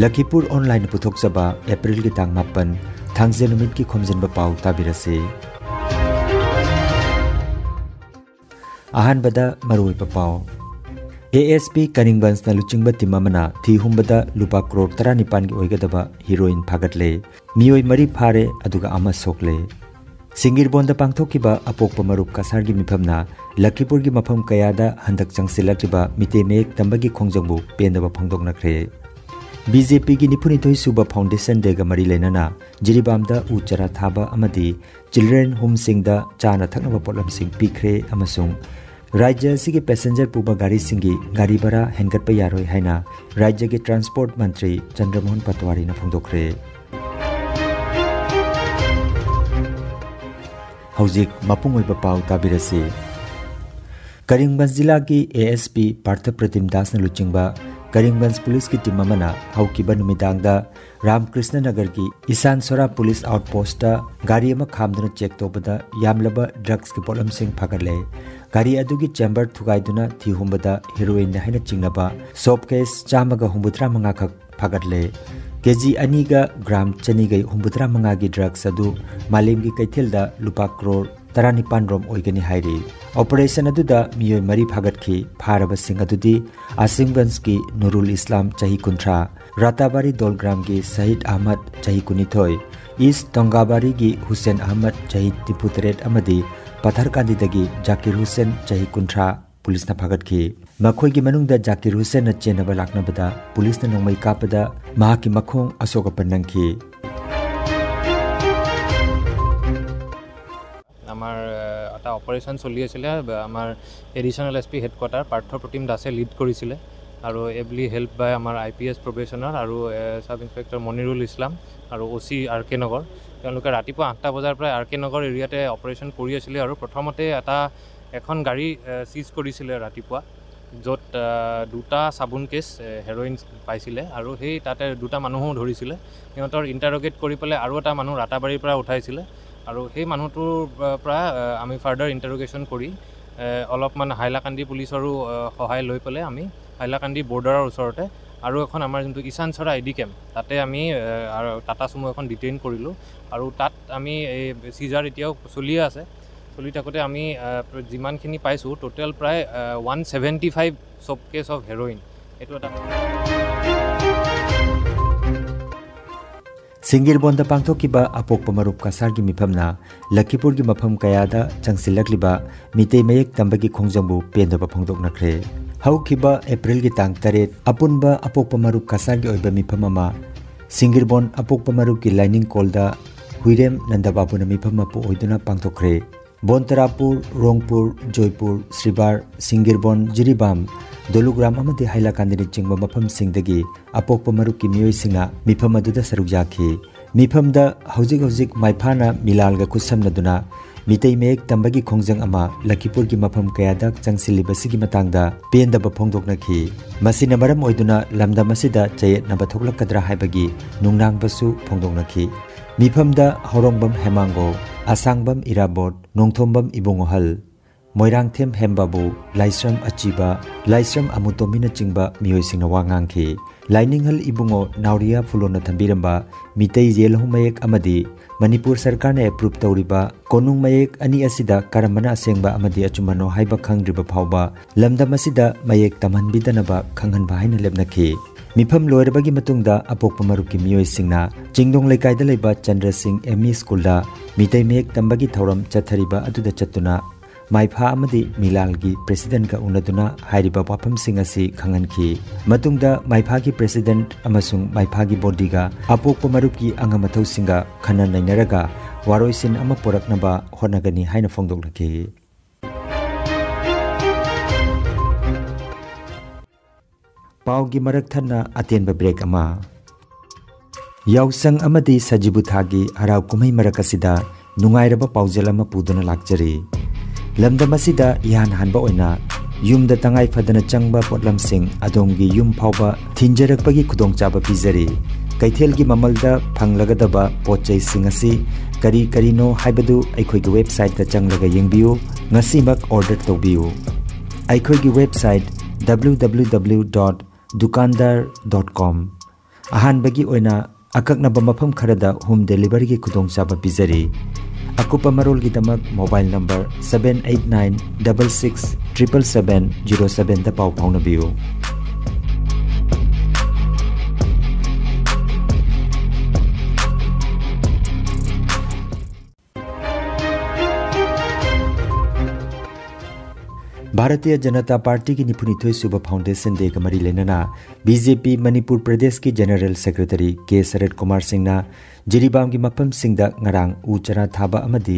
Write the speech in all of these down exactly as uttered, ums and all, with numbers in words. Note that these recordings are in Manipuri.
ꯂꯈꯤꯄꯨꯔ ꯑꯣꯟꯂꯥꯏꯟꯅ ꯄꯨꯊꯣꯛꯆꯕ ꯑꯦꯄ꯭ꯔꯤꯜꯒꯤ ꯇꯥꯡ ꯃꯥꯄꯟ, ꯊꯥꯡꯖ ꯅꯨꯃꯤꯠꯀꯤ ꯈꯣꯝꯖꯤꯟꯕ ꯄꯥꯎ ꯇꯥꯕꯤꯔꯁꯤ꯫ ꯑꯍꯥꯟꯕꯗ ꯃꯔꯨꯑꯣꯏꯕ ꯄꯥꯎ꯫ ꯑꯦ ꯑꯦꯁ ꯄꯤ ꯀꯔꯤꯝꯒꯟꯖꯅ ꯂꯨꯆꯤꯡꯕ ꯇꯤꯝ ꯑꯃꯅ ꯊꯤ ꯍꯨꯝꯕꯗ ꯂꯨꯄꯥ ꯀ꯭ꯔꯣꯔ ꯇꯔꯥꯅꯤꯄꯥꯟꯒꯤ ꯑꯣꯏꯒꯗꯕ ꯍꯤꯔꯣꯏꯟ ꯐꯥꯒꯠꯂꯦ꯫ ꯃꯤꯑꯣꯏ ꯃꯔꯤ ꯐꯥꯔꯦ, ꯑꯗꯨꯒ ꯑꯃ ꯁꯣꯛꯂꯦ꯫ ꯁꯤꯡꯒꯤꯔꯕꯣꯟꯗ ꯄꯥꯡꯊꯣꯛꯈꯤꯕ ꯑꯄꯣꯛꯄ ꯃꯔꯨꯞ ꯀꯁꯥꯔꯒꯤ ꯃꯤꯐꯝꯅ ꯂꯈꯤꯄꯨꯔꯒꯤ ꯃꯐꯝ ꯀꯌꯥꯗ ꯍꯟꯗꯛ ꯆꯪꯁꯤꯜꯂꯛꯂꯤꯕ ꯃꯤꯇꯩ ꯃꯌꯦꯛ ꯇꯝꯕꯒꯤ ꯈꯣꯡꯖꯪꯕꯨ ꯄꯦꯟꯗꯕ ꯐꯣꯡꯗꯣꯛꯅꯈ꯭ꯔꯦ꯫ ꯕꯤ ꯖꯦ ꯄꯤꯒꯤ ꯅꯤꯐꯨꯅꯤꯊꯣꯏ ꯁꯨꯕ ꯐꯥꯎꯟꯗꯦꯁꯟ ꯗꯦꯒ ꯃꯔꯤ ꯂꯩꯅꯅ ꯖꯤꯔꯤꯕꯥꯝꯗ ꯎ ꯆꯥꯔꯥ ꯊꯥꯕ ꯑꯃꯗꯤ ꯆꯤꯜꯗ꯭ꯔꯦꯟ ꯍꯣꯝꯁꯤꯡꯗ ꯆꯥꯅ ꯊꯛꯅꯕ ꯄꯣꯠꯂꯝꯁꯤꯡ ꯄꯤꯈ꯭ꯔꯦ ꯑꯃꯁꯨꯡ ꯔꯥꯖ꯭ꯌ ꯑꯁꯤꯒꯤ ꯄꯦꯁꯦꯟꯖꯔ ꯄꯨꯕ ꯒꯥꯔꯤꯁꯤꯡꯒꯤ ꯒꯥꯔꯤ ꯚꯔꯥ ꯍꯦꯟꯒꯠꯄ ꯌꯥꯔꯣꯏ ꯍꯥꯏꯅ ꯔꯥꯖ꯭ꯌꯒꯤ ꯇ꯭ꯔꯥꯟꯁꯄꯣꯔꯠ ꯃꯟꯇ꯭ꯔꯤ ꯆꯟꯗ꯭ꯔꯃꯣꯍꯟ ꯄꯇꯋꯥꯔꯤꯅ ꯐꯣꯡꯗꯣꯛꯈ꯭ꯔꯦ꯫ ꯍꯧꯖꯤꯛ ꯃꯄꯨꯡ ꯑꯣꯏꯕ ꯄꯥꯎ ꯇꯥꯕꯤꯔꯁꯤ꯫ ꯀꯔꯤꯝꯒꯟꯖ ꯖꯤꯂꯥꯒꯤ ꯑꯦ ꯑꯦꯁ ꯄꯤ ꯄꯥꯔꯊ ꯄ꯭ꯔꯇꯤꯝ ꯗꯥꯁꯅ ꯂꯨꯆꯤꯡꯕ ꯀꯔꯤꯝꯒꯟꯖ ꯄꯨꯂꯤꯁꯀꯤ ꯇꯤꯝ ꯑꯃꯅ ꯍꯧꯈꯤꯕ ꯅꯨꯃꯤꯗꯥꯡꯗ ꯔꯥꯝꯀ꯭ꯔꯤꯁꯅ ꯅꯒꯔꯒꯤ ꯏꯁꯥꯟ ꯁꯣꯔꯥ ꯄꯨꯂꯤꯁ ꯑꯥꯎꯠꯄꯣꯁꯇ ꯒꯥꯔꯤ ꯑꯃ ꯈꯥꯝꯗꯨꯅ ꯆꯦꯛ ꯇꯧꯕꯗ ꯌꯥꯝꯂꯕ ꯗ꯭ꯔꯒꯁꯀꯤ ꯄꯣꯠꯂꯝꯁꯤꯡ ꯐꯥꯒꯠꯂꯦ꯫ ꯒꯥꯔꯤ ꯑꯗꯨꯒꯤ ꯆꯦꯝꯕꯔ ꯊꯨꯒꯥꯏꯗꯨꯅ ꯊꯤ ꯍꯨꯝꯕꯗ ꯍꯦꯔꯣꯏꯟꯅꯤ ꯍꯥꯏꯅ ꯆꯤꯡꯅꯕ ꯁꯣꯞ ꯀꯦꯁ ꯆꯥꯝꯃꯒ ꯍꯨꯝꯐꯨꯇꯔꯥ ꯃꯉꯥ ꯈꯛ ꯐꯥꯒꯠꯂꯦ꯫ ꯀꯦ ꯖꯤ ꯑꯅꯤꯒ ꯒ꯭ꯔꯥꯝ ꯆꯅꯤꯒ ꯍꯨꯝꯐꯨꯇꯔꯥ ꯃꯉꯥꯒꯤ ꯗ꯭ꯔꯒꯁ ꯑꯗꯨ ꯃꯥꯂꯦꯝꯒꯤ ꯀꯩꯊꯦꯜꯗ ꯂꯨꯄꯥ ꯀ꯭ꯔꯣꯔ ꯇꯔꯥꯅꯤꯄꯥꯟ ꯔꯣꯝ ꯑꯣꯏꯒꯅꯤ ꯍꯥꯏꯔꯤ꯫ ꯑꯣꯄꯔꯦꯁꯟ ꯑꯗꯨꯗ ꯃꯤꯑꯣꯏ ꯃꯔꯤ ꯐꯥꯒꯠꯈꯤ꯫ ꯐꯥꯔꯕꯁꯤꯡ ꯑꯗꯨꯗꯤ ꯑꯁꯤꯝꯒꯟꯖꯀꯤ ꯅꯨꯔꯨꯜ ꯏꯁꯂꯥꯝ, ꯆꯍꯤ ꯀꯨꯟꯊ꯭ꯔꯥ, ꯔꯥꯇꯥꯕꯥꯔꯤ ꯗꯣꯜꯒ꯭ꯔꯥꯝꯒꯤ ꯁꯍꯤꯗ ꯑꯍꯃꯗ, ꯆꯍꯤ ꯀꯨꯟꯅꯤꯊꯣꯏ, ꯏꯁ ꯇꯣꯡꯒꯥꯕꯥꯔꯤꯒꯤ ꯍꯨꯁꯦꯟ ꯑꯍꯃꯗ, ꯆꯍꯤ ꯅꯤꯐꯨꯇꯔꯦꯠ, ꯑꯃꯗꯤ ꯄꯊꯔꯀꯥꯟꯗꯤꯗꯒꯤ ꯖꯥꯀꯤꯔ ꯍꯨꯁꯦꯟ, ꯆꯍꯤ ꯀꯨꯟꯊ꯭ꯔꯥ, ꯄꯨꯂꯤꯁꯅ ꯐꯥꯒꯠꯈꯤ꯫ ꯃꯈꯣꯏꯒꯤ ꯃꯅꯨꯡꯗ ꯖꯥꯀꯤꯔ ꯍꯨꯁꯦꯟꯅ ꯆꯦꯟꯅꯕ ꯂꯥꯛꯅꯕꯗ ꯄꯨꯂꯤꯁꯅ ꯅꯣꯡꯃꯩ ꯀꯥꯞꯄꯗ ꯃꯍꯥꯛꯀꯤ ꯃꯈꯣꯡ ꯑꯁꯣꯛ ꯑꯄꯟ ꯅꯪꯈꯤ꯫ আমাৰ, এ, এটা অপাৰেশ্যন চলি আছিলে, বা আমাৰ additional S P headquarter Partha Pratim দাসে লিড কৰিছিলে আৰু এবলি হেল্প বাই আমাৰ আই পি এছ প্ৰবেশ্যনাৰ আৰু, এ, ছাব ইন্সপেক্টৰ মনিৰুল ইছলাম আৰু অ' চি আৰ কে নগৰ। তেওঁলোকে ৰাতিপুৱা আঠটা বজাৰ পৰাই আৰ কে নগৰ এৰিয়াতে অপাৰেশ্যন কৰি আছিলে আৰু প্ৰথমতে এটা, এখন গাড়ী, এ, চিজ কৰিছিলে ৰাতিপুৱা, য'ত, এ, দুটা চাবোন কেছ, এ, হেৰইন পাইছিলে আৰু সেই তাতে দুটা মানুহো ধৰিছিলে। সিহঁতৰ ইণ্টাৰগেট কৰি পেলাই আৰু এটা মানুহ ৰাতাবাৰীৰ পৰা উঠাইছিলে আৰু সেই মানুহটোৰ পৰা, এ, আমি ফাৰ্ডাৰ ইণ্টাৰগেশ্যন কৰি, এ, অলপমান হাইলাকান্দি পুলিচৰো, এ, সহায় লৈ পেলাই আমি হাইলাকান্দি বৰ্ডাৰৰ ওচৰতে আৰু এখন আমাৰ যোনটো ইশান চৰা আই ডি কেম্প, তাতে আমি আহ, আৰু টাটা চুমু এখন ডিটেইন কৰিলোঁ আৰু তাত আমি এই চিজাৰ এতিয়াও চলিয়ে আছে। চলি থাকোঁতে আমি আহ, যিমানখিনি পাইছোঁ, টোটেল প্ৰায় ওৱান ছেভেণ্টি ফাইভ চব কেছ অফ হেৰইন, এইটো এটা ꯁꯤꯡꯒꯤꯔꯕꯣꯟꯗ ꯄꯥꯡꯊꯣꯛꯈꯤꯕ ꯑꯄꯣꯛꯄ ꯃꯔꯨꯞ ꯀꯁꯥꯔꯒꯤ ꯃꯤꯐꯝꯅ ꯂꯈꯤꯄꯨꯔꯒꯤ ꯃꯐꯝ ꯀꯌꯥꯗ ꯆꯪꯁꯤꯜꯂꯛꯂꯤꯕ ꯃꯤꯇꯩ ꯃꯌꯦꯛ ꯇꯝꯕꯒꯤ ꯈꯣꯡꯖꯪꯕꯨ ꯄꯦꯟꯗꯕ ꯐꯣꯡꯗꯣꯛꯅꯈ꯭ꯔꯦ꯫ ꯍꯧꯈꯤꯕ ꯑꯦꯄ꯭ꯔꯤꯜꯒꯤ ꯇꯥꯡ ꯇꯔꯦꯠ ꯑꯄꯨꯟꯕ ꯑꯄꯣꯛꯄ ꯃꯔꯨꯞ ꯀꯁꯥꯔꯒꯤ ꯑꯣꯏꯕ ꯃꯤꯐꯝ ꯑꯃ ꯁꯤꯡꯒꯤꯔꯕꯣꯟ ꯑꯄꯣꯛꯄ ꯃꯔꯨꯞꯀꯤ ꯂꯥꯏꯅꯤꯡ ꯀꯣꯜꯗ ꯍꯨꯏꯔꯦꯝ ꯅꯟꯗꯕꯥꯕꯨꯅ ꯃꯤꯐꯝ ꯃꯄꯨ ꯑꯣꯏꯗꯨꯅ ꯄꯥꯡꯊꯣꯛꯈ꯭ꯔꯦ꯫ ꯕꯣꯟꯇꯔꯥꯄꯨꯔ, ꯔꯣꯡꯄꯨꯔ, ꯖꯣꯏꯄꯨꯔ, ꯁ꯭ꯔꯤꯕꯥꯔ, ꯁꯤꯡꯒꯤꯔꯕꯣꯟ, ꯖꯤꯔꯤꯕꯥꯝ, ꯗꯣꯂꯨꯒ꯭ꯔꯥꯝ ꯑꯃꯗꯤ ꯍꯥꯏꯂꯥꯀꯥꯟꯗꯤꯅꯆꯤꯡꯕ ꯃꯐꯝꯁꯤꯡꯗꯒꯤ ꯑꯄꯣꯛꯄ ꯃꯔꯨꯞꯀꯤ ꯃꯤꯑꯣꯏꯁꯤꯡꯅ ꯃꯤꯐꯝ ꯑꯗꯨꯗ ꯁꯔꯨꯛ ꯌꯥꯈꯤ꯫ ꯃꯤꯐꯝꯗ ꯍꯧꯖꯤꯛ ꯍꯧꯖꯤꯛ ꯃꯥꯏꯐꯥꯅ ꯃꯤꯂꯥꯜꯒ ꯈꯨꯠꯁꯝꯅꯗꯨꯅ ꯃꯤꯇꯩ ꯃꯌꯦꯛ ꯇꯝꯕꯒꯤ ꯈꯣꯡꯖꯪ ꯑꯃ ꯂꯈꯤꯄꯨꯔꯒꯤ ꯃꯐꯝ ꯀꯌꯥꯗ ꯆꯪꯁꯤꯜꯂꯤꯕꯁꯤꯒꯤ ꯃꯇꯥꯡꯗ ꯄꯦꯟꯗꯕ ꯐꯣꯡꯗꯣꯛꯅꯈꯤ꯫ ꯃꯁꯤꯅ ꯃꯔꯝ ꯑꯣꯏꯗꯨꯅ ꯂꯝꯗꯝ ꯑꯁꯤꯗ ꯆꯌꯦꯠꯅꯕ ꯊꯣꯛꯂꯛꯀꯗ꯭ꯔꯥ ꯍꯥꯏꯕꯒꯤ ꯅꯨꯡꯅꯥꯡꯕꯁꯨ ꯐꯣꯡꯗꯣꯛꯅꯈꯤ꯫ ꯃꯤꯐꯝꯗ ꯍꯧꯔꯣꯡꯕꯝ ꯍꯦꯃꯥꯡꯒꯣ, ꯑꯁꯥꯡꯕꯝ ꯏꯔꯥꯕꯣꯠ, ꯅꯣꯡꯊꯣꯝꯕꯝ ꯏꯕꯨꯡ ꯑꯍꯜ, ꯃꯣꯏꯔꯥꯡꯊꯦꯝ ꯍꯦꯝꯕꯥꯕꯨ, ꯂꯥꯏꯁ꯭ꯔꯝ ꯑꯆꯤꯕ, ꯂꯥꯏꯁ꯭ꯔꯝ ꯑꯃꯨꯇꯣꯝꯕꯤꯅꯆꯤꯡꯕ ꯃꯤꯑꯣꯏꯁꯤꯡꯅ ꯋꯥ ꯉꯥꯡꯈꯤ꯫ ꯂꯥꯏꯅꯤꯡꯍꯜ ꯏꯕꯨꯡꯉꯣ ꯅꯥꯎꯔꯤꯌꯥ ꯐꯨꯂꯣꯅ ꯊꯝꯕꯤꯔꯝꯕ ꯃꯤꯇꯩ ꯌꯦꯜꯍꯧ ꯃꯌꯦꯛ ꯑꯃꯗꯤ ꯃꯅꯤꯄꯨꯔ ꯁꯔꯀꯥꯔꯅ ꯑꯦꯄ꯭ꯔꯨꯞ ꯇꯧꯔꯤꯕ ꯀꯣꯅꯨꯡ ꯃꯌꯦꯛ ꯑꯅꯤ ꯑꯁꯤꯗ ꯀꯔꯝꯕꯅ ꯑꯁꯦꯡꯕ ꯑꯃꯗꯤ ꯑꯆꯨꯝꯕꯅꯣ ꯍꯥꯏꯕ ꯈꯪꯗ꯭ꯔꯤꯕ ꯐꯥꯎꯕ ꯂꯝꯗꯝ ꯑꯁꯤꯗ ꯃꯌꯦꯛ ꯇꯝꯍꯟꯕꯤꯗꯅꯕ ꯈꯪꯍꯟꯕ ꯍꯥꯏꯅ ꯂꯦꯞꯅꯈꯤ꯫ ꯃꯤꯐꯝ ꯂꯣꯏꯔꯕꯒꯤ ꯃꯇꯨꯡꯗ ꯑꯄꯣꯛꯄ ꯃꯔꯨꯞꯀꯤ ꯃꯤꯑꯣꯏꯁꯤꯡꯅ ꯆꯤꯡꯗꯣꯡ ꯂꯩꯀꯥꯏꯗ ꯂꯩꯕ ꯆꯟꯗ꯭ꯔ ꯁꯤꯡ ꯑꯦꯝ ꯏ ꯁ꯭ꯀꯨꯜꯗ ꯃꯤꯇꯩ ꯃꯌꯦꯛ ꯇꯝꯕꯒꯤ ꯊꯧꯔꯝ ꯆꯠꯊꯔꯤꯕ ꯑꯗꯨꯗ ꯆꯠꯇꯨꯅ ꯃꯥꯏꯐꯥ ꯑꯃꯗꯤ ꯃꯤꯂꯥꯜꯒꯤ ꯄ꯭ꯔꯦꯁꯤꯗꯦꯟꯠꯀ ꯎꯅꯗꯨꯅ ꯍꯥꯏꯔꯤꯕ ꯋꯥꯐꯝꯁꯤꯡ ꯑꯁꯤ ꯈꯪꯍꯟꯈꯤ꯫ ꯃꯇꯨꯡꯗ ꯃꯥꯏꯐꯥꯒꯤ ꯄ꯭ꯔꯦꯁꯤꯗꯦꯟꯠ ꯑꯃꯁꯨꯡ ꯃꯥꯏꯐꯥꯒꯤ ꯕꯣꯗꯤꯒ ꯑꯄꯣꯛꯄ ꯃꯔꯨꯞꯀꯤ ꯑꯉꯝ ꯑꯊꯧꯁꯤꯡꯒ ꯈꯟꯅ ꯅꯩꯅꯔꯒ ꯋꯥꯔꯣꯏꯁꯤꯟ ꯑꯃ ꯄꯨꯔꯛꯅꯕ ꯍꯣꯠꯅꯒꯅꯤ ꯍꯥꯏꯅ ꯐꯣꯡꯗꯣꯛꯂꯛꯈꯤ꯫ ꯄꯥꯎꯒꯤ ꯃꯔꯛ ꯊꯠꯅ ꯑꯇꯦꯟꯕ ꯕ꯭ꯔꯦꯛ ꯑꯃ꯫ ꯌꯥꯎꯁꯪ ꯑꯃꯗꯤ ꯁꯖꯤꯕꯨ ꯊꯥꯒꯤ ꯍꯔꯥꯎ ꯀꯨꯝꯍꯩ ꯃꯔꯛ ꯑꯁꯤꯗ ꯅꯨꯡꯉꯥꯏꯔꯕ ꯄꯥꯎꯖꯦꯜ ꯑꯃ ꯄꯨꯗꯨꯅ ꯂꯥꯛꯆꯔꯤ꯫ ꯂꯝꯗꯝ ꯑꯁꯤꯗ ꯏꯍꯥꯟ ꯍꯥꯟꯕ ꯑꯣꯏꯅ ꯌꯨꯝꯗ ꯇꯉꯥꯏ ꯐꯗꯅ ꯆꯪꯕ ꯄꯣꯠꯂꯝꯁꯤꯡ ꯑꯗꯣꯝꯒꯤ ꯌꯨꯝ ꯐꯥꯎꯕ ꯊꯤꯟꯖꯔꯛꯄꯒꯤ ꯈꯨꯗꯣꯡꯆꯥꯕ ꯄꯤꯖꯔꯤ꯫ ꯀꯩꯊꯦꯜꯒꯤ ꯃꯃꯜꯗ ꯐꯪꯂꯒꯗꯕ ꯄꯣꯠ ꯆꯩꯁꯤꯡ ꯑꯁꯤ ꯀꯔꯤ ꯀꯔꯤꯅꯣ ꯍꯥꯏꯕꯗꯨ ꯑꯩꯈꯣꯏꯒꯤ ꯋꯦꯕꯁꯥꯏꯠꯇ ꯆꯪꯂꯒ ꯌꯦꯡꯕꯤꯌꯨ꯫ ꯉꯁꯤꯃꯛ ꯑꯣꯔꯗꯔ ꯇꯧꯕꯤꯌꯨ꯫ ꯑꯩꯈꯣꯏꯒꯤ website W W W dot dukandar dot com꯫ ꯑꯍꯥꯟꯕꯒꯤ ꯑꯣꯏꯅ ꯑꯀꯛꯅꯕ ꯃꯐꯝ ꯈꯔꯗ home deliveryꯒꯤ ꯈꯨꯗꯣꯡꯆꯥꯕ ꯄꯤꯖꯔꯤ꯫ ꯑꯀꯨꯞꯄ ꯃꯔꯣꯜꯒꯤꯗꯃꯛ mobile number seven eight nine double six triple seven zero sevenꯗ ꯄꯥꯎ ꯐꯥꯎꯅꯕꯤꯌꯨ꯫ ꯚꯥꯔꯇꯤꯌ ꯖꯅꯇꯥ ꯄꯥꯔꯇꯤꯒꯤ ꯅꯤꯐꯨꯅꯤꯊꯣꯏ ꯁꯨꯕ Foundation Dayꯒ ꯃꯔꯤ ꯂꯩꯅꯅ BJP ꯃꯅꯤꯄꯨꯔ ꯄ꯭ꯔꯗꯦꯁꯀꯤ General Secretary ꯀꯦ ꯁꯔꯠ ꯀꯨꯃꯥꯔ ꯁꯤꯡꯅ ꯖꯤꯔꯤꯕꯥꯝꯒꯤ ꯃꯐꯝꯁꯤꯡꯗ ꯉꯔꯥꯡ ꯎ ꯆꯥꯔꯥ ꯊꯥꯕ ꯑꯃꯗꯤ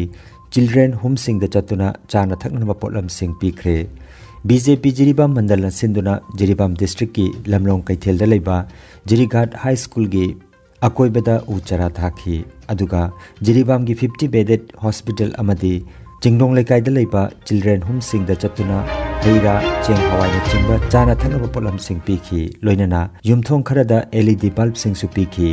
children homeꯁꯤꯡꯗ ꯆꯠꯇꯨꯅ ꯆꯥꯅ ꯊꯛꯅꯕ ꯄꯣꯠꯂꯝꯁꯤꯡ ꯄꯤꯈ꯭ꯔꯦ꯫ BJP ꯖꯤꯔꯤꯕꯥꯝ ꯃꯟꯗꯜꯅ ꯁꯤꯟꯗꯨꯅ ꯖꯤꯔꯤꯕꯥꯝ districtꯀꯤ ꯂꯝꯂꯣꯡ ꯀꯩꯊꯦꯜꯗ ꯂꯩꯕ ꯖꯤꯔꯤꯘꯥꯠ High Schoolꯒꯤ ꯑꯀꯣꯏꯕꯗ ꯎ ꯆꯥꯔꯥ ꯊꯥꯈꯤ꯫ ꯑꯗꯨꯒ ꯖꯤꯔꯤꯕꯥꯝꯒꯤ fifty bedded hospital ꯑꯃꯗꯤ ꯆꯤꯡꯗꯣꯡ ꯂꯩꯀꯥꯏꯗ ꯂꯩꯕ children homeꯁꯤꯡꯗ ꯆꯠꯇꯨꯅ ꯍꯩ ꯔꯥ, ꯆꯦꯡ ꯍꯋꯥꯏꯅꯆꯤꯡꯕ ꯆꯥꯅ ꯊꯛꯅꯕ ꯄꯣꯠꯂꯝꯁꯤꯡ ꯄꯤꯈꯤ꯫ ꯂꯣꯏꯅꯅ ꯌꯨꯝꯊꯣꯡ ꯈꯔꯗ LED bulbꯁꯤꯡꯁꯨ ꯄꯤꯈꯤ꯫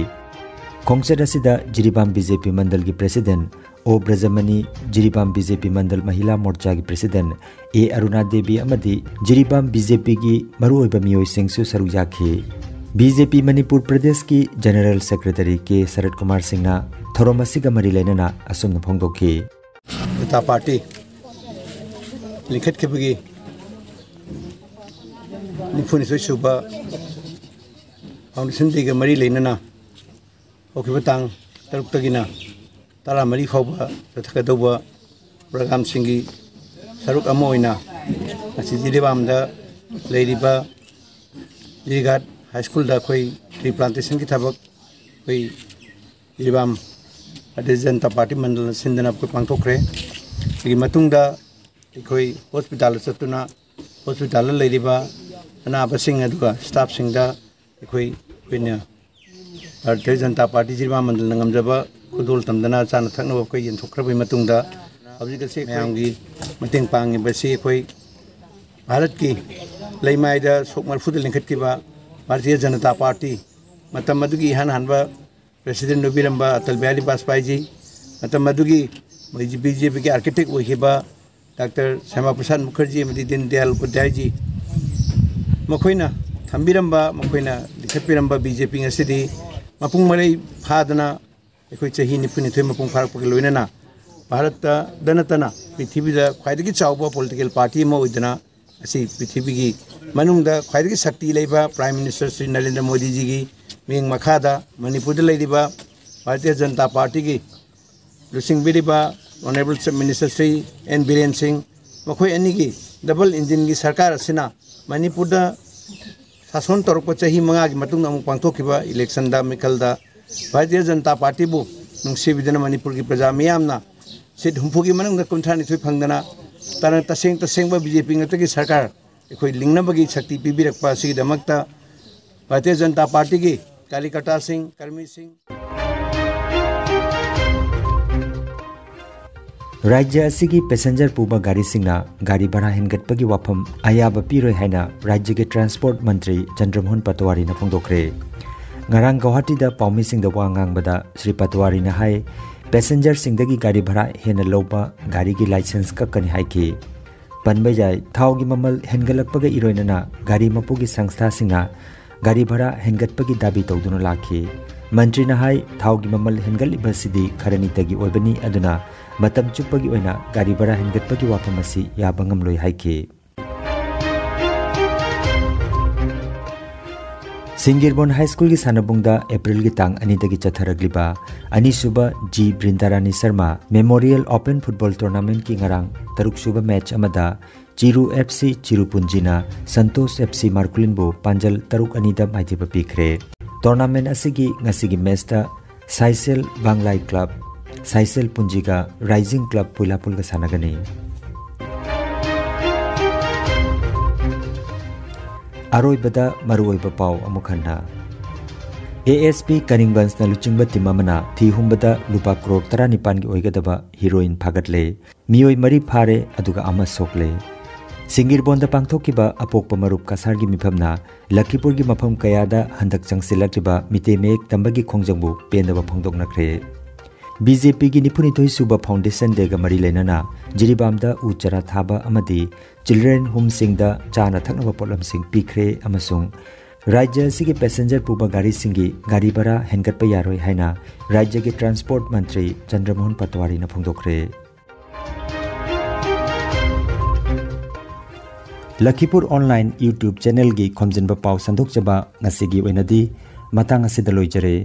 ꯈꯣꯡꯆꯠ ꯑꯁꯤꯗ ꯖꯤꯔꯤꯕꯥꯝ BJP ꯃꯟꯗꯜꯒꯤ President ꯑꯣ ꯕ꯭ꯔꯖꯃꯅꯤ, ꯖꯤꯔꯤꯕꯥꯝ BJP ꯃꯟꯗꯜ ꯃꯍꯤꯂꯥ ꯃꯣꯔꯆꯥꯒꯤ President ꯑꯦ ꯑꯔꯨꯅꯥ ꯗꯦꯕꯤ ꯑꯃꯗꯤ ꯖꯤꯔꯤꯕꯥꯝ BJPꯒꯤ ꯃꯔꯨꯑꯣꯏꯕ ꯃꯤꯑꯣꯏꯁꯤꯡꯁꯨ ꯁꯔꯨꯛ ꯌꯥꯈꯤ꯫ BJP ꯃꯅꯤꯄꯨꯔ ꯄ꯭ꯔꯗꯦꯁꯀꯤ General Secretary ꯀꯦ ꯁꯔꯠ ꯀꯨꯃꯥꯔ ꯁꯤꯡꯅ ꯊꯧꯔꯝ ꯑꯁꯤꯒ ꯃꯔꯤ ꯂꯩꯅꯅ ꯑꯁꯨꯝꯅ ꯐꯣꯡꯗꯣꯛꯈꯤ꯫ ꯖꯅꯇꯥ ꯄꯥꯔꯇꯤ ꯂꯤꯡꯈꯠꯈꯤꯕꯒꯤ ꯅꯤꯐꯨꯅꯤꯊꯣꯏ ꯁꯨꯕ Foundation Dayꯒ ꯃꯔꯤ ꯂꯩꯅꯅ ꯍꯧꯈꯤꯕ ꯇꯥꯡ ꯇꯔꯨꯛꯇꯒꯤꯅ ꯇꯔꯥꯃꯔꯤ ꯐꯥꯎꯕ ꯆꯠꯊꯒꯗꯧꯕ programꯁꯤꯡꯒꯤ ꯁꯔꯨꯛ ꯑꯃ ꯑꯣꯏꯅ ꯉꯁꯤ ꯖꯤꯔꯤꯕꯥꯝꯗ ꯂꯩꯔꯤꯕ ꯖꯤꯔꯤꯘꯥꯠ High Schoolꯗ ꯑꯩꯈꯣꯏ tree plantationꯒꯤ ꯊꯕꯛ ꯑꯩꯈꯣꯏ ꯖꯤꯔꯤꯕꯥꯝ ꯚꯥꯔꯇꯤꯌ ꯖꯅꯇꯥ ꯄꯥꯔꯇꯤ ꯃꯟꯗꯜꯅ ꯁꯤꯟꯗꯨꯅ ꯑꯩꯈꯣꯏ ꯄꯥꯡꯊꯣꯛꯈ꯭ꯔꯦ꯫ ꯁꯤꯒꯤ ꯃꯇꯨꯡꯗ ꯑꯩꯈꯣꯏ hospitalꯗ ꯆꯠꯇꯨꯅ hospitalꯗ ꯂꯩꯔꯤꯕ ꯑꯅꯥꯕꯁꯤꯡ ꯑꯗꯨꯒ staffꯁꯤꯡꯗ ꯑꯩꯈꯣꯏ ꯑꯩꯈꯣꯏꯅ ꯚꯥꯔꯇꯤꯌ ꯖꯅꯇꯥ ꯄꯥꯔꯇꯤ ꯖꯤꯔꯤꯕꯥꯝ ꯃꯟꯗꯜꯅ ꯉꯝꯖꯕ ꯈꯨꯗꯣꯜ ꯇꯝꯗꯅ ꯆꯥꯅ ꯊꯛꯅꯕ ꯑꯩꯈꯣꯏ ꯌꯦꯟꯊꯣꯛꯈ꯭ꯔꯕꯒꯤ ꯃꯇꯨꯡꯗ ꯍꯧꯖꯤꯛ ꯑꯁꯤ ꯃꯌꯥꯝꯒꯤ ꯃꯇꯦꯡ ꯄꯥꯡꯉꯤꯕꯁꯤ ꯑꯩꯈꯣꯏ ꯚꯥꯔꯠꯀꯤ ꯂꯩꯃꯥꯏꯗ ꯁꯣꯛ ꯃꯔꯤꯐꯨꯗ ꯂꯤꯡꯈꯠꯈꯤꯕ ꯚꯥꯔꯇꯤꯌ ꯖꯅꯇꯥ ꯄꯥꯔꯇꯤ, ꯃꯇꯝ ꯑꯗꯨꯒꯤ ꯏꯍꯥꯟ ꯍꯥꯟꯕ President ꯑꯣꯏꯕꯤꯔꯝꯕ ꯑꯇꯜ ꯕꯤꯍꯥꯔꯤ ꯕꯥꯖꯄꯥꯏꯖꯤ, ꯃꯇꯝ ꯑꯗꯨꯒꯤ BJPꯒꯤ architect ꯑꯣꯏꯈꯤꯕ Doctor Shyama Prasad Mukherjee ꯑꯃꯗꯤ Deen Dayal Upadhyayji, ꯃꯈꯣꯏꯅ ꯊꯝꯕꯤꯔꯝꯕ, ꯃꯈꯣꯏꯅ ꯂꯤꯡꯈꯠꯄꯤꯔꯝꯕ ꯕꯤ ꯖꯦ ꯄꯤ ꯉꯁꯤꯗꯤ ꯃꯄꯨꯡ ꯃꯔꯩ ꯐꯥꯗꯅ ꯑꯩꯈꯣꯏ ꯆꯍꯤ ꯅꯤꯐꯨꯅꯤꯊꯣꯏ ꯃꯄꯨꯡ ꯐꯥꯔꯛꯄꯒ ꯂꯣꯏꯅꯅ ꯚꯥꯔꯠꯇꯗ ꯅꯠꯇꯅ ꯄ꯭ꯔꯤꯊꯤꯕꯤꯗ ꯈ꯭ꯋꯥꯏꯗꯒꯤ ꯆꯥꯎꯕ ꯄꯣꯂꯤꯇꯤꯀꯦꯜ ꯄꯥꯔꯇꯤ ꯑꯃ ꯑꯣꯏꯗꯨꯅ ꯉꯁꯤ ꯄ꯭ꯔꯤꯊꯤꯕꯤꯒꯤ ꯃꯅꯨꯡꯗ ꯈ꯭ꯋꯥꯏꯗꯒꯤ ꯁꯛꯇꯤ ꯂꯩꯕ ꯄ꯭ꯔꯥꯏꯝ ꯃꯤꯅꯤꯁꯇꯔ ꯁ꯭ꯔꯤ ꯅꯔꯦꯟꯗ꯭ꯔ ꯃꯣꯗꯤꯖꯤꯒꯤ ꯃꯤꯠꯌꯦꯡ ꯃꯈꯥꯗ ꯃꯅꯤꯄꯨꯔꯗ ꯂꯩꯔꯤꯕ ꯚꯥꯔꯇꯤꯌ ꯖꯅꯇꯥ ꯄꯥꯔꯇꯤꯒꯤ ꯂꯨꯆꯤꯡꯕꯤꯔꯤꯕ honourable chief minister Shri N Biren Singh, ꯃꯈꯣꯏ ꯑꯅꯤꯒꯤ ꯗꯕꯜ ꯏꯟꯖꯤꯟꯒꯤ ꯁꯔꯀꯥꯔ ꯑꯁꯤꯅ ꯃꯅꯤꯄꯨꯔꯗ ꯁꯥꯁꯣꯟ ꯇꯧꯔꯛꯄ ꯆꯍꯤ ꯃꯉꯥꯒꯤ ꯃꯇꯨꯡꯗ ꯑꯃꯨꯛ ꯄꯥꯡꯊꯣꯛꯈꯤꯕ ꯏꯂꯦꯛꯁꯟꯗ, ꯃꯤꯈꯜꯗ ꯚꯥꯔꯇꯤꯌ ꯖꯅꯇꯥ ꯄꯥꯔꯇꯤꯕꯨ ꯅꯨꯡꯁꯤꯕꯤꯗꯨꯅ ꯃꯅꯤꯄꯨꯔꯒꯤ ꯄ꯭ꯔꯖꯥ ꯃꯤꯌꯥꯝꯅ ꯁꯤꯠ ꯍꯨꯝꯐꯨꯒꯤ ꯃꯅꯨꯡꯗ ꯀꯨꯟꯊ꯭ꯔꯥ ꯅꯤꯊꯣꯏ ꯐꯪꯗꯅ ꯇꯔ-, ꯇꯁꯦꯡ ꯇꯁꯦꯡꯕ ꯕꯤ ꯖꯦ ꯄꯤ ꯉꯥꯛꯇꯒꯤ ꯁꯔꯀꯥꯔ ꯑꯩꯈꯣꯏ ꯂꯤꯡꯅꯕꯒꯤ ꯁꯛꯇꯤ ꯄꯤꯕꯤꯔꯛꯄ ꯑꯁꯤꯒꯤꯗꯃꯛꯇ ꯚꯥꯔꯇꯤꯌ ꯖꯅꯇꯥ ꯄꯥꯔꯇꯤꯒꯤ ꯀꯥꯔꯌꯀꯔꯇꯥꯁꯤꯡ, ꯀꯔꯃꯤꯁꯤꯡ, ꯔꯥꯖ꯭ꯌ ꯑꯁꯤꯒꯤ ꯄꯦꯁꯦꯟꯖꯔ ꯄꯨꯕ ꯒꯥꯔꯤꯁꯤꯡꯅ ꯒꯥꯔꯤ ꯚꯔꯥ ꯍꯦꯟꯒꯠꯄꯒꯤ ꯋꯥꯐꯝ ꯑꯌꯥꯕ ꯄꯤꯔꯣꯏ ꯍꯥꯏꯅ ꯔꯥꯖ꯭ꯌꯒꯤ ꯇ꯭ꯔꯥꯟꯁꯄꯣꯔꯠ ꯃꯟꯇ꯭ꯔꯤ ꯆꯟꯗ꯭ꯔꯃꯣꯍꯟ ꯄꯇꯋꯥꯔꯤꯅ ꯐꯣꯡꯗꯣꯛꯈ꯭ꯔꯦ꯫ ꯉꯔꯥꯡ ꯒꯧꯍꯥꯇꯤꯗ ꯄꯥꯎꯃꯤꯁꯤꯡꯗ ꯋꯥ ꯉꯥꯡꯕꯗ ꯁ꯭ꯔꯤ ꯄꯇꯋꯥꯔꯤꯅ ꯍꯥꯏ, ꯄꯦꯁꯦꯟꯖꯔꯁꯤꯡꯗꯒꯤ ꯒꯥꯔꯤ ꯚꯔꯥ ꯍꯦꯟꯅ ꯂꯧꯕ ꯒꯥꯔꯤꯒꯤ ꯂꯥꯏꯁꯦꯟꯁ ꯀꯛꯀꯅꯤ ꯍꯥꯏꯈꯤ꯫ ꯄꯟꯕ ꯌꯥꯏ, ꯊꯥꯎꯒꯤ ꯃꯃꯜ ꯍꯦꯟꯒꯠꯂꯛꯄꯒ ꯏꯔꯣꯏꯅꯅ ꯒꯥꯔꯤ ꯃꯄꯨꯒꯤ ꯁꯪꯁꯊꯥꯁꯤꯡꯅ ꯒꯥꯔꯤ ꯚꯔꯥ ꯍꯦꯟꯒꯠꯄꯒꯤ ꯗꯥꯕꯤ ꯇꯧꯗꯨꯅ ꯂꯥꯛꯈꯤ꯫ ꯃꯟꯇ꯭ꯔꯤꯅ ꯍꯥꯏ, ꯊꯥꯎꯒꯤ ꯃꯃꯜ ꯍꯦꯟꯒꯠꯂꯤꯕꯁꯤꯗꯤ ꯈꯔꯅꯤꯇꯒꯤ ꯑꯣꯏꯕꯅꯤ, ꯑꯗꯨꯅ ꯃꯇꯝ ꯆꯨꯞꯄꯒꯤ ꯑꯣꯏꯅ ꯒꯥꯔꯤ ꯚꯔꯥ ꯍꯦꯟꯒꯠꯄꯒꯤ ꯋꯥꯐꯝ ꯑꯁꯤ ꯌꯥꯕ ꯉꯝꯂꯣꯏ ꯍꯥꯏꯈꯤ꯫ ꯁꯤꯡꯒꯤꯔꯕꯣꯟ ꯍꯥꯏ ꯁ꯭ꯀꯨꯜꯒꯤ ꯁꯥꯟꯅꯕꯨꯡꯗ ꯑꯦꯄ꯭ꯔꯤꯜꯒꯤ ꯇꯥꯡ ꯑꯅꯤꯗꯒꯤ ꯆꯠꯊꯔꯛꯂꯤꯕ ꯑꯅꯤꯁꯨꯕ G Brindarani Sharma memorial open football ꯇꯣꯔꯅꯥꯃꯦꯟꯠꯀꯤ ꯉꯔꯥꯡ ꯇꯔꯨꯛꯁꯨꯕ ꯃꯦꯆ ꯑꯃꯗ ꯆꯤꯔꯨ F C ꯆꯤꯔꯨꯄꯨꯟꯖꯤꯅ Santosh F C ꯃꯥꯔꯀꯨꯂꯤꯟꯕꯨ ꯄꯥꯟꯖꯜ ꯇꯔꯨꯛ ꯑꯅꯤꯗ ꯃꯥꯏꯊꯤꯕ ꯄꯤꯈ꯭ꯔꯦ꯫ ꯇꯣꯔꯅꯥꯃꯦꯟꯠ ꯑꯁꯤꯒꯤ ꯉꯁꯤꯒꯤ ꯃꯦꯆꯇ ꯁꯥꯏꯁꯦꯜ ꯕꯥꯡꯂꯥꯏ ꯀ꯭ꯂꯕ, ꯁꯥꯏꯁꯦꯜ ꯄꯨꯟꯖꯤꯒ ꯔꯥꯏꯖꯤꯡ ꯀ꯭ꯂꯕ ꯄꯨꯏꯂꯥꯄꯨꯜꯒ ꯁꯥꯟꯅꯒꯅꯤ꯫ ꯑꯔꯣꯏꯕꯗ ꯃꯔꯨꯑꯣꯏꯕ ꯄꯥꯎ ꯑꯃꯨꯛ ꯍꯟꯅ꯫ ꯑꯦ ꯑꯦꯁ ꯄꯤ ꯀꯔꯤꯡꯒꯟꯖꯅ ꯂꯨꯆꯤꯡꯕ ꯇꯤꯝ ꯑꯃꯅ ꯊꯤ ꯍꯨꯝꯕꯗ ꯂꯨꯄꯥ ꯀ꯭ꯔꯣꯔ ꯇꯔꯥꯅꯤꯄꯥꯟꯒꯤ ꯑꯣꯏꯒꯗꯕ ꯍꯤꯔꯣꯏꯟ ꯐꯥꯒꯠꯂꯦ꯫ ꯃꯤꯑꯣꯏ ꯃꯔꯤ ꯐꯥꯔꯦ, ꯑꯗꯨꯒ ꯑꯃ ꯁꯣꯛꯂꯦ꯫ ꯁꯤꯡꯒꯤꯔꯕꯣꯟꯗ ꯄꯥꯡꯊꯣꯛꯈꯤꯕ ꯑꯄꯣꯛꯄ ꯃꯔꯨꯞ ꯀꯁꯥꯔꯒꯤ ꯃꯤꯐꯝꯅ ꯂꯈꯤꯄꯨꯔꯒꯤ ꯃꯐꯝ ꯀꯌꯥꯗ ꯍꯟꯗꯛ ꯆꯪꯁꯤꯜꯂꯛꯂꯤꯕ ꯃꯤꯇꯩ ꯃꯌꯦꯛ ꯇꯝꯕꯒꯤ ꯈꯣꯡꯖꯪꯕꯨ ꯄꯦꯟꯗꯕ ꯐꯣꯡꯗꯣꯛꯅꯈ꯭ꯔꯦ꯫ ꯕꯤ ꯖꯦ ꯄꯤꯒꯤ ꯅꯤꯐꯨꯅꯤꯊꯣꯏ ꯁꯨꯕ Foundation Dayꯒ ꯃꯔꯤ ꯂꯩꯅꯅ ꯖꯤꯔꯤꯕꯥꯝꯗ ꯎ ꯆꯥꯔꯥ ꯊꯥꯕ ꯑꯃꯗꯤ Children Homeꯁꯤꯡꯗ ꯆꯥꯅ ꯊꯛꯅꯕ ꯄꯣꯠꯂꯝꯁꯤꯡ ꯄꯤꯈ꯭ꯔꯦ ꯑꯃꯁꯨꯡ ꯔꯥꯖ꯭ꯌ ꯑꯁꯤꯒꯤ passenger ꯄꯨꯕ ꯒꯥꯔꯤꯁꯤꯡꯒꯤ ꯒꯥꯔꯤ ꯚꯔꯥ ꯍꯦꯟꯒꯠꯄ ꯌꯥꯔꯣꯏ ꯍꯥꯏꯅ ꯔꯥꯖ꯭ꯌꯒꯤ Transport ꯃꯟꯇ꯭ꯔꯤ ꯆꯟꯗ꯭ꯔꯃꯣꯍꯟ ꯄꯇꯋꯥꯔꯤꯅ ꯐꯣꯡꯗꯣꯛꯈ꯭ꯔꯦ꯫ ꯂꯈꯤꯄꯨꯔ Online YouTube channelꯒꯤ ꯈꯣꯝꯖꯤꯟꯕ ꯄꯥꯎ ꯁꯟꯗꯣꯛꯆꯕ ꯉꯁꯤꯒꯤ ꯑꯣꯏꯅꯗꯤ ꯃꯇꯥꯡ ꯑꯁꯤꯗ ꯂꯣꯏꯖꯔꯦ꯫